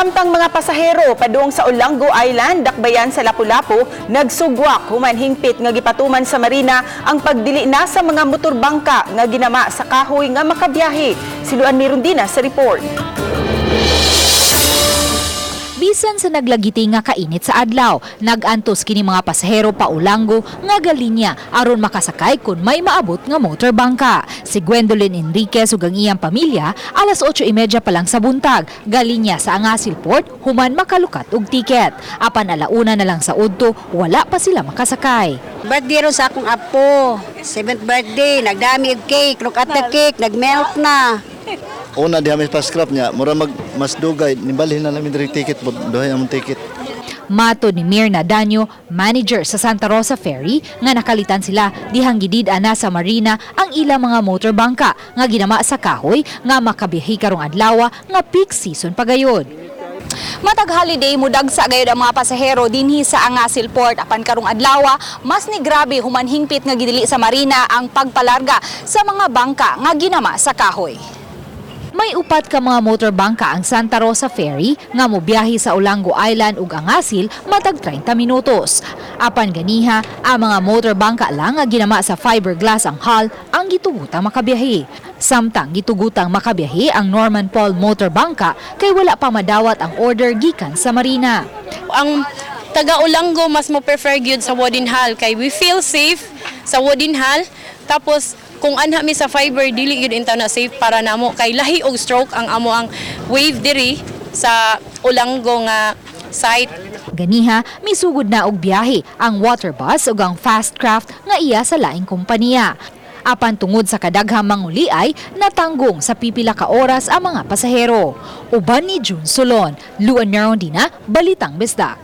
Samtang mga pasahero padung sa Olango Island, dakbayan sa Lapu-Lapu, nagsugwak human hingpit nga gipatuman sa marina ang pagdili na sa mga motor bangka nga ginama sa kahoy nga makabiyahe. Si Luan Mirundina sa report. Bisan sa naglagiti nga kainit sa adlaw, nag-antos kini mga pasahero pa Olango nga galinya aron makasakay kung may maabot nga motor bangka. Si Gwendolyn Enriquez ug ang iyang pamilya, alas 8:30 pa lang sa buntag, galinya sa Angasil Port human makalukat og tiket. Apan alauna na lang sa udto, wala pa sila makasakay. Birthday ron sa akong apo. Seventh birthday. Nagdami og cake. Look at the cake. Nagmelt na. Una diha may pa-scrap niya, mura mag mas dugay, nibalhin na namin diri ticket, duhay among ticket. Matod ni Mirna Danyo, manager sa Santa Rosa Ferry, nga nakalitan sila dihang gidid-an na sa marina ang ilang mga motor bangka nga ginama sa kahoy nga makabiyahe karong adlaw nga peak season pagayon. Matag holiday, mudagsa gayud ang mga pasahero dinhi sa Angasil Port, apan karong adlaw mas ni grabe human hingpit nga gidili sa marina ang pagpalarga sa mga bangka nga ginama sa kahoy. May upat ka mga motor bangka ang Santa Rosa Ferry nga mobiyahe sa Olango Island ug Angasil matag 30 minutos. Apan ganiha, ang mga motor bangka lang nga ginama sa fiberglass ang hull ang gitugutang makabiyahe. Samtang gitugutang makabiyahe ang Norman Paul motor bangka kay wala pa madawat ang order gikan sa marina. Ang taga Olango mas mo prefer gyud sa wooden hull kay we feel safe sa wooden hull. Tapos kung anha mi sa fiber, dili gyud intaw na safe para namo kay lahi og stroke ang amo ang wave diri sa Olango nga site. Ganiha, misugod na og biyahe ang water bus ug ang fast craft nga iya sa laing kompanya. Apan tungod sa kadaghang manguliay, natanggong sa pipila ka oras ang mga pasahero. Uban ni June Solon, Luan Merondina, Balitang Bisdak.